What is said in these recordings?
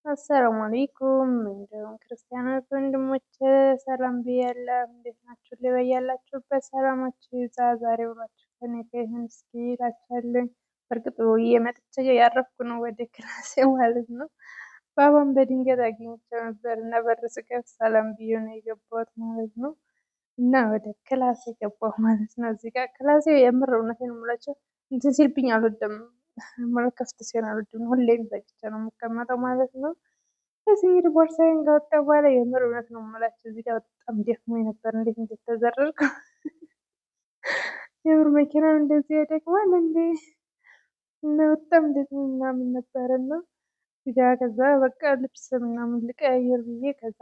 አሰላሙ አለይኩም እንዲሁም ክርስቲያኖች ወንድሞች ሰላም ብያለሁ። እንዴት ናችሁ? በያላችሁበት ሰላማችሁ ይብዛ። ዛሬ ውሏችሁ ከእኔ ጋር ይሁን እስኪ እላችኋለሁ። በእርግጥ ውዬ መጥቼ ያረፍኩ ነው ወደ ክላሴ ማለት ነው። ባባን በድንገት አግኝቼው ነበር እና በር ስከፍት ሰላም ብዬ ነው የገባሁት ማለት ነው። እና ወደ ክላሴ ገባሁ ማለት ነው። እዚህ ጋር ክላሴ የምር እውነቴን ነው የምላቸው እንትን ሲልብኝ አልወድም፣ ማለት ክፍት ሲሆን አልወድም። ሁሌም ዘግቼ ነው የምቀመጠው ማለት ነው። እዚህ እንግዲህ ቦርሳዬን ካወጣሁ በኋላ የምር እውነት ነው የምላቸው እዚህ ጋር በጣም ደክሞኝ ነበር። እንዴት እንደተዘረርኩ የምር መኪናው እንደዚህ ያደክማል እንዴ! እና በጣም ደክሞኝ ምናምን ነበር እና እዚህ ጋር ከዛ በቃ ልብስ ምናምን ልቀያየር ብዬ ከዛ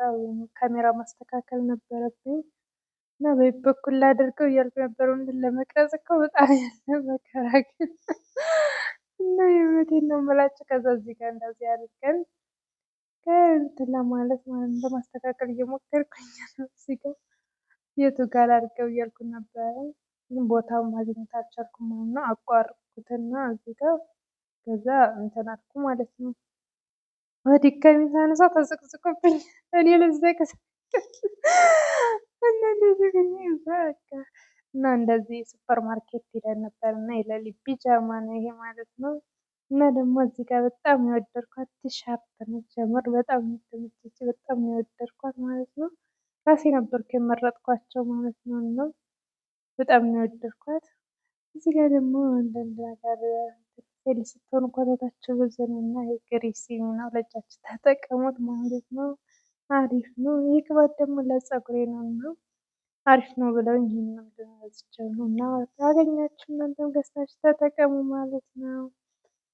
ካሜራ ማስተካከል ነበረብኝ እና በየት በኩል ላድርገው እያልኩ ነበር። ወንድን ለመቅረጽ እኮ በጣም ያለ መከራ ግን እና የእውነቴን ነው የምላችሁ። ከዛ እዚህ ጋር እንደዚህ አድርገን ከእንትን ለማለት ማለት ነው ለማስተካከል እየሞከርኩኝ ነው። እዚህ ጋር የቱ ጋር አድርገው እያልኩ ነበረ፣ ግን ቦታው ማግኘት አልቻልኩም ማለት ነው። አቋርኩትና እዚህ ጋር ከዛ እንትን አልኩ ማለት ነው። በድጋሚ ሳነሳ ተዘቅዝቆብኝ እኔ ልዘቅዘቅ እና እንደዚህ ሆኜ በቃ እና እንደዚህ ሱፐር ማርኬት ሄደን ነበር እና የሌሊት ቢጃማ ነው ይሄ ማለት ነው። እና ደግሞ እዚህ ጋር በጣም የወደድኳት ቲሸርት ነች። የምር በጣም የተመቸች በጣም የወደድኳት ማለት ነው። ራሴ ነበርኩ የመረጥኳቸው ማለት ነው። እና በጣም ነው የወደድኳት። እዚህ ጋር ደግሞ አንዳንድ ነገር ሴል ስትሆኑ ኮተታቸው ብዙ ነው እና ይሄ ግሪሲን ነው ለእጃችሁ ተጠቀሙት ማለት ነው። አሪፍ ነው። ይህ ቅባት ደግሞ ለፀጉሬ ነው እና አሪፍ ነው ብለውኝ ይህንን ገዝቼው ነው እና ካገኛችሁ እናንተም ገዝታችሁ ተጠቀሙ ማለት ነው።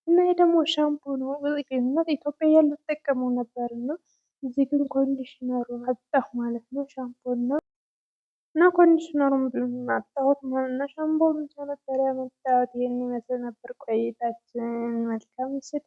እና ይሄ ደግሞ ሻምፖ ነው። እውነት ኢትዮጵያ እያለሁ እጠቀመው ነበር እና እዚህ ግን conditioner ኡን አጣሁ ማለት ነው። ሻምፖ እና conditioner ኡን አጣሁት ማለት ነው። ሻምፖ ብቻ ነበር ያመጣሁት። ይህን ይመስል ነበር ቆይታችን። መልካም ምሽት።